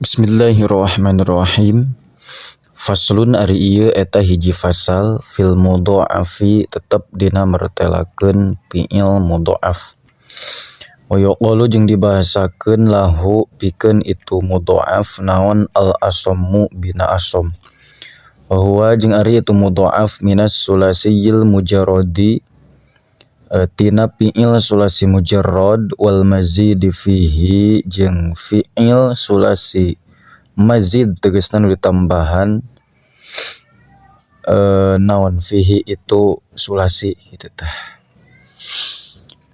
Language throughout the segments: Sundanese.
Bismillahirrahmanirrahim. Faslun ari ieu eta hiji fasal fil mudha'afi tetep dina mertelakeun fi'il mudha'af. Wa yuqalu jeung dibahasakeun lahu pikeun itu mudha'af naon al asammu bina asom. Wa huwa jeung ari itu mudha'af minas sulasiyil mujarradi tina fi'il sulasi mujarrad wal mazidi fihi jeung fi'il sulasi mazid tegasna nu ditambahan naon fihi itu sulasi kitu tah.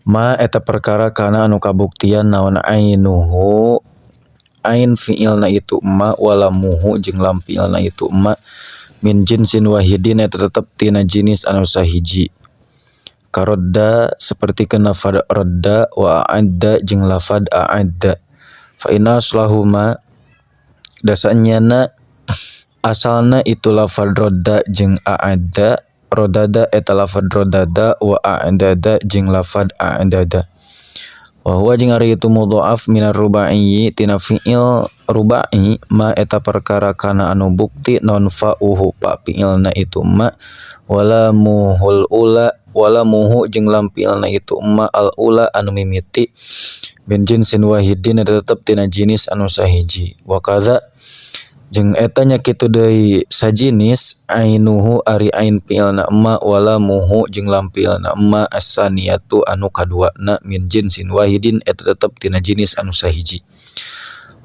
Ma eta perkara kana anu kabuktian naon ainuhu ain fi'ilna itu ma walamuhu jeung lam fi'ilna itu ma min jinsin wahidin eta tetep tina jinis anu sahiji. Karodda sapertikeun lafad rodda wa a'adda jeung lafad a'adda. Fa inna aslahuma dasanyana asalna itu lafad rodda jeung a'adda, rodada eta lafad rodada wa a'dada jeung lafad a'dada. Wa huwa jeung ari itu mudha'af minar ruba'i tina fi'il ruba'i ma eta perkara kana anu bukti non fa'uhu pa fi'ilna itu ma wala muhul ula wala muhu jeung lam fi'ilna itu ma al ula anu mimiti min jinsin wahidin eta tetep tina jinis anu sahiji. Wa kadza jeung eta nya kitu deui sajinis ainuhu ari ain fi'ilna ma wala muhu jeung lam fi'ilna ma as-saniyatu anu kaduana min jinsin wahidin eta tetep tina jinis anu sahiji.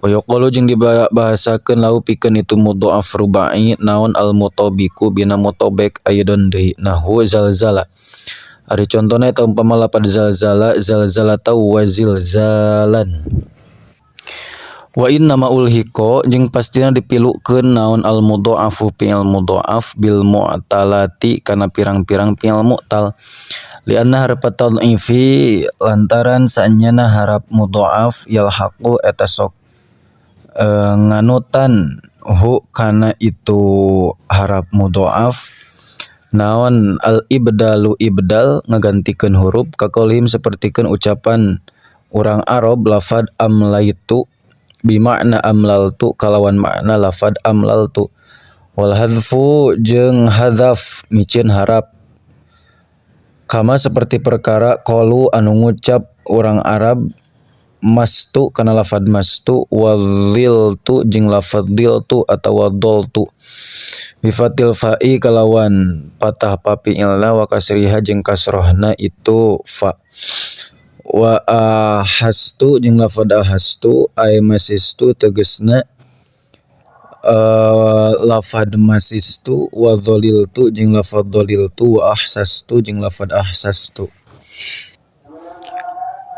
Wa yuqalu jeung dibahasakeun lahu pikeun itu mudha'af ruba'i naon al mutabiqu bina mutabek aidon deui nahwu zalzala. Ari contona eta umpama lapad zalzala zalzalata wa zilzalan. Wa inna ma ulhiqa jeung pastina dipilukeun naon al mudha'afu fi'il mudha'af bil mu'talati kana pirang-pirang fi'il mu'tal. Lianna harfa tad'ifi lantaran saenyana harap mudha'af yalhaqu eta sok nganutan hu kana itu harap mudha'af naon al ibdalu ibdal ngagantikeun huruf kaqaulihim sapertikeun ucapan urang Arab lafad amlaitu bimakna amlaltu kalawan makna lafad amlaltu wal hadfu jeung hadzaf miceun harap kama seperti perkara qalu anu ngucap urang Arab mastu kana lafad mastu wadhiltu jeung lafad diltu atawa doltu bifatil fa'i kalawan patah pa fi'ilna wa kasriha jeung kasrohna itu fa wa ahastu jeung lafad ahastu ay masistu tegasna lafad masistu wa dhaliltu jeung lafad dhaliltu wa ahsastu jeung lafad ahsastu.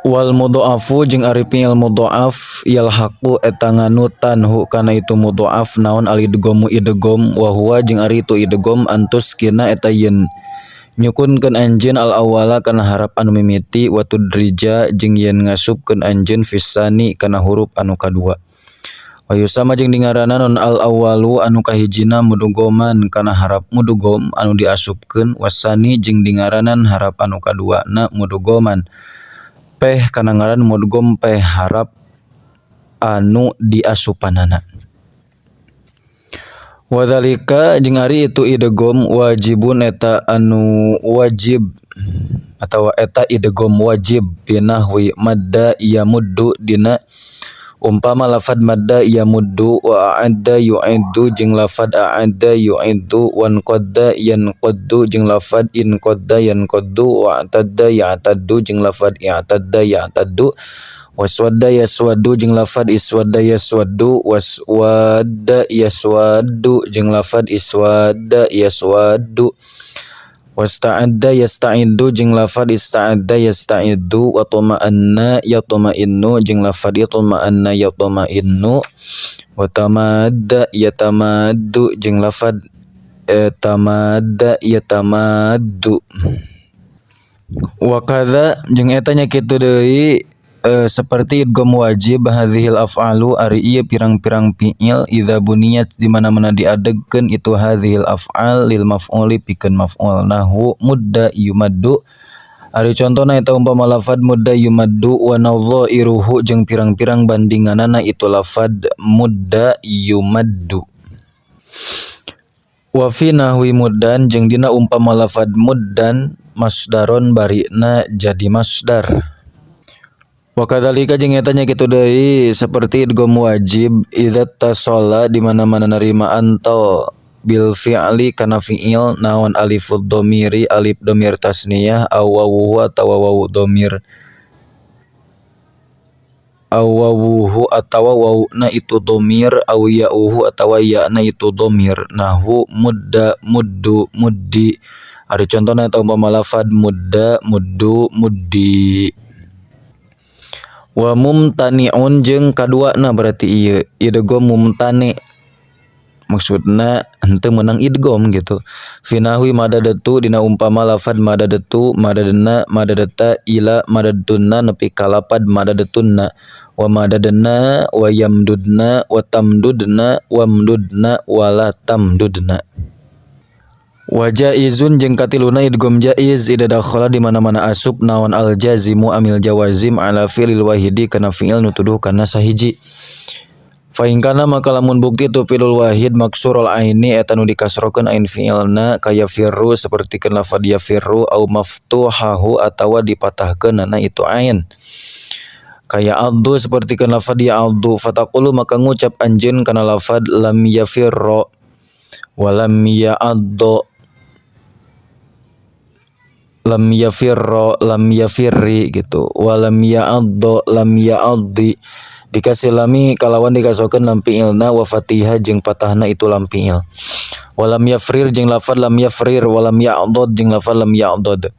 Wal mudha'afu jeung ari fi'il mudha'af yalhaqu eta nganutan hu kana itu mudha'af naon al idghamu idgham wa huwa jeung ari itu idgham antus kina eta yen nyukunkeun anjeun al awwala kana harap anu mimiti wa tudrija jeung yen ngasupkeun anjeun fisani kana huruf anu kadua. Wa yusama jeung dingaranan non al awwalu anu kahijina mudghaman kana harap mudgham anu diasupkeun wasani jeung dingaranan harap anu kaduana mudghaman peh kana ngaran mudgham peh harap anu diasupanana. Wadzalika jeung ari itu idgham wajibun eta anu wajib atawa eta idgham wajib binahwi madda yamuddu dina umpama lafad madda yamuddu wa a'adda yu'iddu jeung lafad a'adda yu'iddu wan qadda yanqaddu jeung lafad in qadda yanqaddu wa atadda ya'taddu jeung lafad i'tadda ya'taddu waswadda yaswaddu jeung lafad iswadda yaswaddu waswadda yaswaddu jeung lafad iswadda yaswaddu wasta'adda yasta'iddu jeung lafad ista'adda yasta'iddu wa tama'anna yatma'innu jeung lafad yatma'anna yatma'innu wa tamadda yatamaddu jeung lafad tamadda yatamaddu. Wa kadza jeung eta nya kitu deui seperti idgham wajib hadhil af'alu ari ieu pirang-pirang fi'il idza buniyat di mana-mana diadegkeun itu hadhil af'al lil maf'uli pikeun maf'ul nahwu mudda yumaddu Ari contona eta umpama lafad mudda yumaddu wa nadhairuhu jeung pirang-pirang bandinganana itu lafad mudda yumaddu. Wa fi nahwi muddan jeung dina umpama lafad muddan masdaron barina jadi masdar. Wa kadzalika jeung eta nya kitu deui saperti idgham wajib idza tasala di mana-mana narima antal bil fi'li kana fi'il naon alifud dhamiri alif dhamir tasniyah aw wawuhu atawa wawu dhamir aw wawuhu atawa wawuna itu dhamir aw ya'uhu atawa ya'na itu dhamir nahwu mudda muddu muddi. Ari contona eta umpama lafad mudda muddu muddi. Wa mumtani'un jeung kaduana berarti ieu idgham mumtani maksudna henteu meunang idgham gitu. Fi nahwi madadatu dina umpama lafad madadatu madadna madadata ila madadtunna nepi ka lapad madadtunna wa madadna wa yamdudna wa tamdudna wamdudna wala tamdudna. Wa jaizun jeung katiluna idgham jaiz ida dakhala di mana-mana asup naon al jazimu amil jawazim ala fi'lil wahidi kana fi'il nu tuduh kana sahiji. Fa in kana maka lamun bukti tu fi'lul wahid maksurul aini eta nu dikasrokeun ain fi'ilna kaya firru sapertikeun lafad yafirru au maftuhahu atawa dipatahkeunana itu ain. Kaya addu sapertikeun lafad ya'addu fataqulu maka ngucap anjeun kana lafad lam yafirra wa lam ya'addu lam yafirra lam yafirri gitu wa lam ya'addu lam ya'addi dikasih lami kalawan dikasokeun lam fi'ilna wa fatihah jeung patahna itu lam fi'il wa lam yafrir jeung lafad lam yafrir wa lam ya'dad jeung lafad lam ya'dad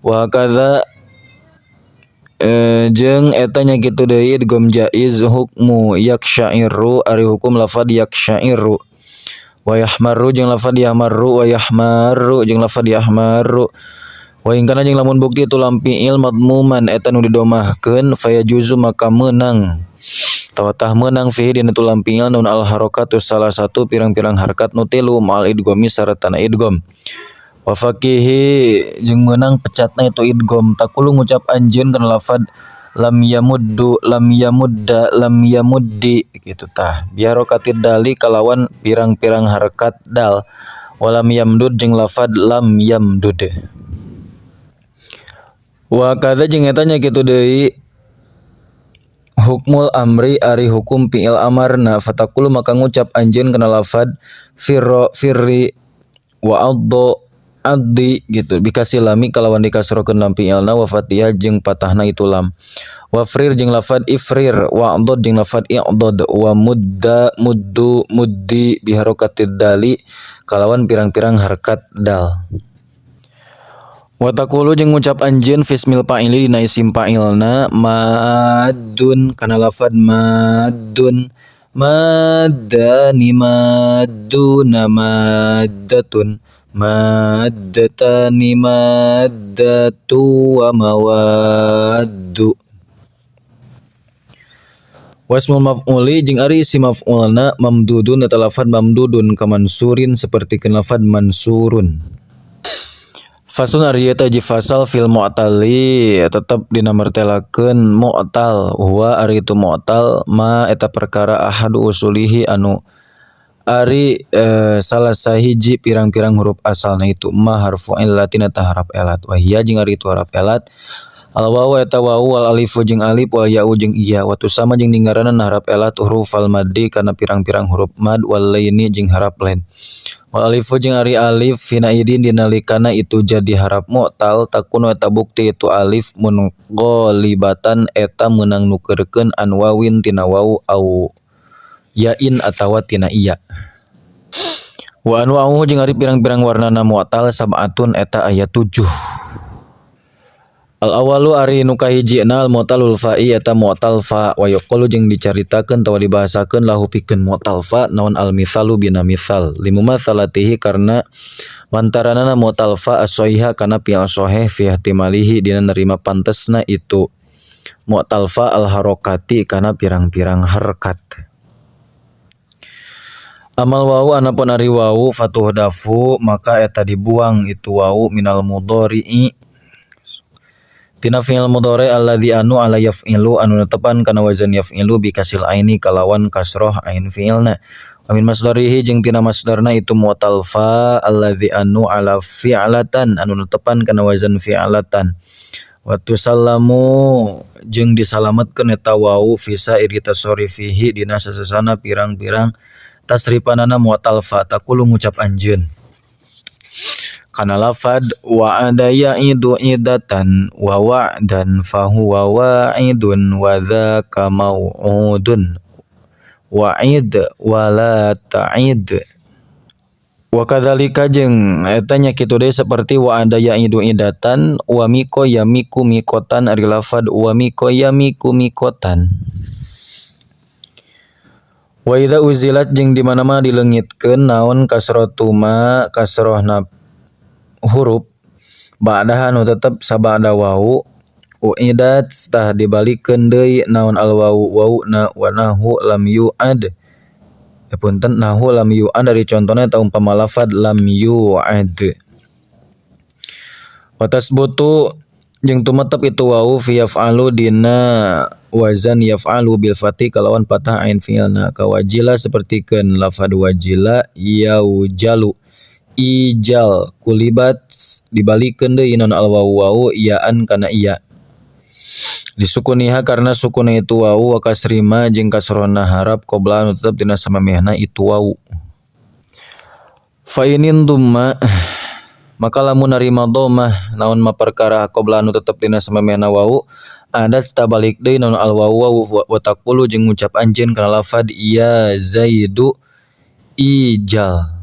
wa kadza jeung eta nya kitu deui idgham jaiz hukmu yaksyairu ari hukum lafad yaksyairu wa yahmaru jeung lafad yahmaru wa yahmaru jeung lafad yahmaru wa in kana jeung lamun bukti itu lam fi'il madmuman eta nu didomahkeun fayajuzu maka meunang tawa tah meunang fihi dina tu lam fi'il nun al harakatu salah satu pirang-pirang harkat nu tilu ma'al idghami saratana idgham wa faqihi jeung meunang pecatna itu idgham taqulu ngucap anjeun kana lafad lam yamuddu lam yamudda lam yamuddi kitu tah biharakatid dali kalawan pirang-pirang harkat dal wa lam yamdud jeung lafad lam yamdud. Wa kadza jeung eta nya kitu deui hukmul amri ari hukum fi'il amarna fataqulu maka ngucap anjeun kana lafad firra firri wa adda addi gitu bikasih lami kalawan dikasrokeun lam fi'ilna wa fatihah jeung patahna itu lam wa frir jeung lafad ifrir wa adad jeung lafad i'dad wa mudda muddu muddi biharakatid dali kalawan pirang-pirang harkat dal. Wa taqulu jeung ngucap anjeun fismil fa'ili dina isim fa'ilna madun kana lafad madun maddani madduna maddatun maddatani maddatu wa mawaddu. Wasmul maf'uli jeung ari isim maf'ulna mamdudun eta lafad mamdudun kamansurin sapertikeun lafad mansurun. Faslun ari eta hiji fasal fil mu'tali tetep dina martelakeun mu'tal huwa ari itu mu'tal ma eta perkara ahadu usulihi anu ari salah sahiji pirang-pirang huruf asalna itu ma harfu illatin eta haraf elat wa hiya jeung ari itu haraf elat al wawu eta wawu wal alifu jeung alif wal ya'u jeung iya wa tusama jeung dingaranan haraf elat hurufal maddi kana pirang-pirang huruf mad wal laini jeung haraf lain. Wal alifu jeung ari alif hina idin dinalikana itu jadi haraf mu'tal takunu eta bukti itu alif mun ghalibatan eta meunang nukeurkeun an wawin tina wawu au yain atawa tina iya. Wa anwa'uhu jeung ari pirang-pirang warnana mu'tal sab'atun eta aya 7. Al awalu ari nu kahijina al mu'talul fa'i eta mu'tal fa wa yuqalu jeung dicaritakeun atawa dibahasakeun lahu pikeun mu'tal fa naon al mithalu bina mithal limumatsalatihi karena mantaranana mu'tal fa as-sahiha kana fi'il sahih fi ihtimalihi dina nerima pantesna itu mu'tal fa al harakati kana pirang-pirang harkat. Amal wawu anapun ari wawu fatuhdafu maka eta dibuang itu wawu minal mudhari'i Tina fi'il mudhari alladzi anu ala yaf'ilu anu netepan kana wazan yaf'ilu bi kasil aini kalawan kasroh ain fi'ilna. Wa min masdarihi jeung tina masdarna itu mu'tal fa alladzi anu ala fi'latan anu netepan kana wazan fi'latan. Wa tusallamu jeung disalametkeun eta wau fi sairi tasarifihi dina sasasana pirang-pirang tasrifanana mu'tal fa taqulu ngucap anjeun kana lafad wa'ada ya'idu idatan wa wa'dan fahuwa wa'idun wa dzaka mau'udun wa'id wala ta'id. Wa kadzalika jeung eta nya kitu deui saperti wa'ada ya'idu idatan wa miko yamiku mikotan ari lafad wa miko yamiku mikotan. Wa idza uzilat jeung di mana-mana dileungitkeun naon kasratu ma kasrohna huruf ba'daha nu tetep sabada wau uidat tah dibalikeun deui naon al wau wauna wa nahu lam yu'ad punten nahu lam yu'ad dari contona eta umpama lafad lam yu'ad. Wa tasbutu jeung tumetep itu wau fi yaf'alu dina wazan yaf'alu bil fathi kalawan patah ain fi'ilna kawajila sapertikeun lafad wajila yaujalu ijal kulibat dibalikeun deui naon al wau wau iyaan kana iya disukuniha karena sukuna itu wau wa kasrima jeung kasrona harap qabla anu tetep dina samemehna itu wau. Fa inin dumma maka lamun narima dhammah naon ma perkara qabla anu tetep dina samemehna wau adat tabalik deui naon al wau wau wa taqulu jeung ngucap anjeun kana lafad ya zaidu ijal.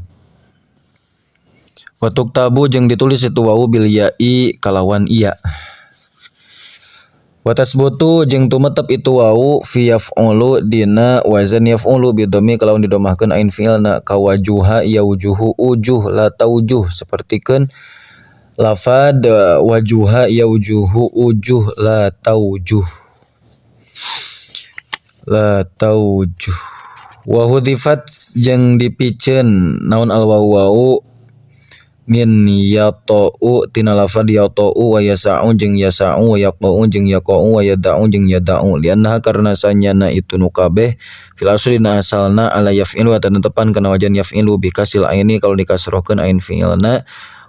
Wa tuktabu jeung ditulis itu wau bil ya'i kalawan iya. Wa tasbutu jeung tumetep itu wau fi yaf'ulu dina wazan yaf'ulu bidhammi kalawan didomahkeun ain fi'ilna kawajuha yaujuhu ujuh la taujuh sapertikeun lafad wajuha yaujuhu ujuh la taujuh la taujuh. Wa hudifat jeung dipiceun naon al wau wau min yata'u tina lafad yata'u wa yasa'u jeung yasa'u wa yaqa'u jeung yaqa'u wa yada'u jeung yada'u liannaha karna sanyana itu nu kabeh fil asli na asalna ala yaf'ilu atawa netepan kana wajan yaf'ilu bi kasil aini kalau dikasrohkeun ain fi'ilna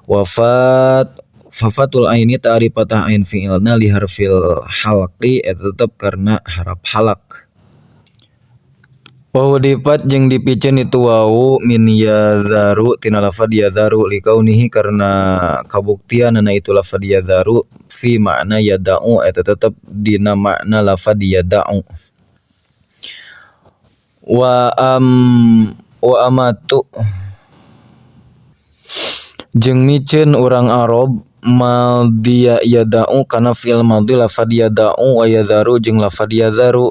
wa fat fafatul aini ta'ari patah ain fi'ilna li harfil halqi eta tetep karena harap halak. Wa hudifat jeung dipiceun itu wau min yadharu tina lafad yadharu likaunihi karena kabuktianana itu lafad yadharu fi makna yada'u eta tetep dina makna lafad yada'u. Wa am wa amatu jeung miceun urang Arab madhiya yada'u kana fi'il madhi lafad yada'u wa yadharu jeung lafad yadharu.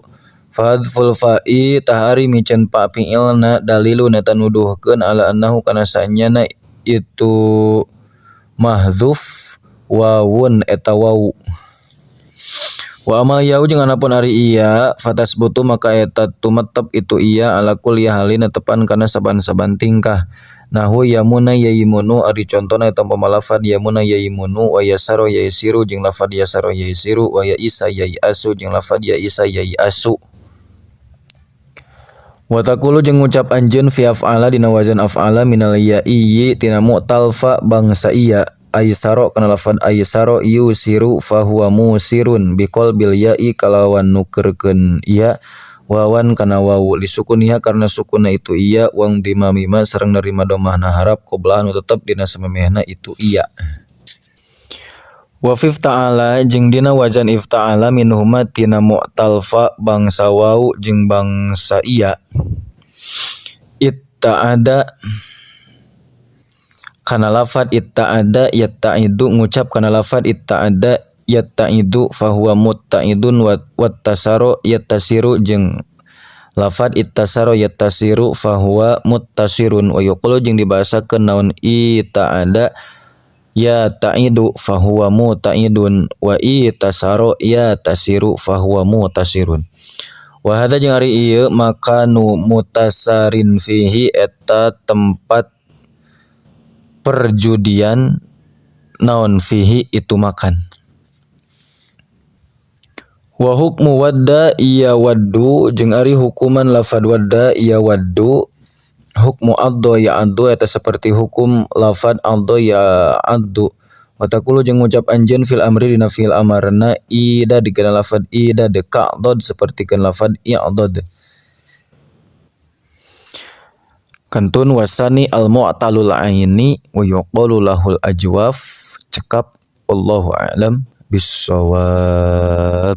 Fahadful fa'i tahari miceun pa fi'ilna dalilun eta nuduhkeun ala annahu kana sanyana itu mahdzuf wawun eta wau. Wa amal yau jeung anapun ari iya fatasbutu maka eta tumetep itu iya ala kulli halin netepan kana saban-saban tingkah. Nahu yamuna yaimunu ari contona eta umpama lafad yamuna yaimunu wa yasaro yaisiru jeung lafad yasaro yaisiru wa yaisa yaiasu jeung lafad yaisa yaiasu. Wa taqulu jeung ngucap anjeun fi af'ala dina wazan af'ala minal ya'i tina mu'tal fa bangsa iya aisaro kana lafad aisaro yusiru fa huwa musirun biqalbil ya'i kalawan nukerkeun iya wawan kana wawu lisukuniha karena sukuna itu iya wang dimamima sareng narima domahna harap qabla anu tetep dina samemehna itu iya. Wa fi ifta'ala jeung dina wazan ifta'ala minhuma tina mu'tal fa bangsa waw jeung bangsa iya itta'ada kana lafad itta'ada yatta'idu ngucap kana lafad itta'ada yatta'idu fa huwa mutta'idun wattasaro yattasiru jeung lafad ittasaro yattasiru fa huwa muttasirun wa yuqalu jeung dibahasakeun naon itta'ada ya ta'idu fa huwa muta'idun wa itasaro ya tasiru fa huwa mutasirun. Wa hadza jeung ari ieu makanu mutasarin fihi eta tempat perjudian naon fihi itu makan. Wa hukmu wadda iya waddu jeung ari hukuman lafad wadda iya waddu hukmu addo ya addu eta saperti hukum lafad addo ya addu. Wa taqulu jeung ngucap anjeun fil amri dina fi'il amarna idad kana lafad idad ka'dad sapertikeun lafad i'dad. Kantun wasani al mu'talul aini wa yuqalu lahul ajwaf cekap. Wallahu a'lam bissawab.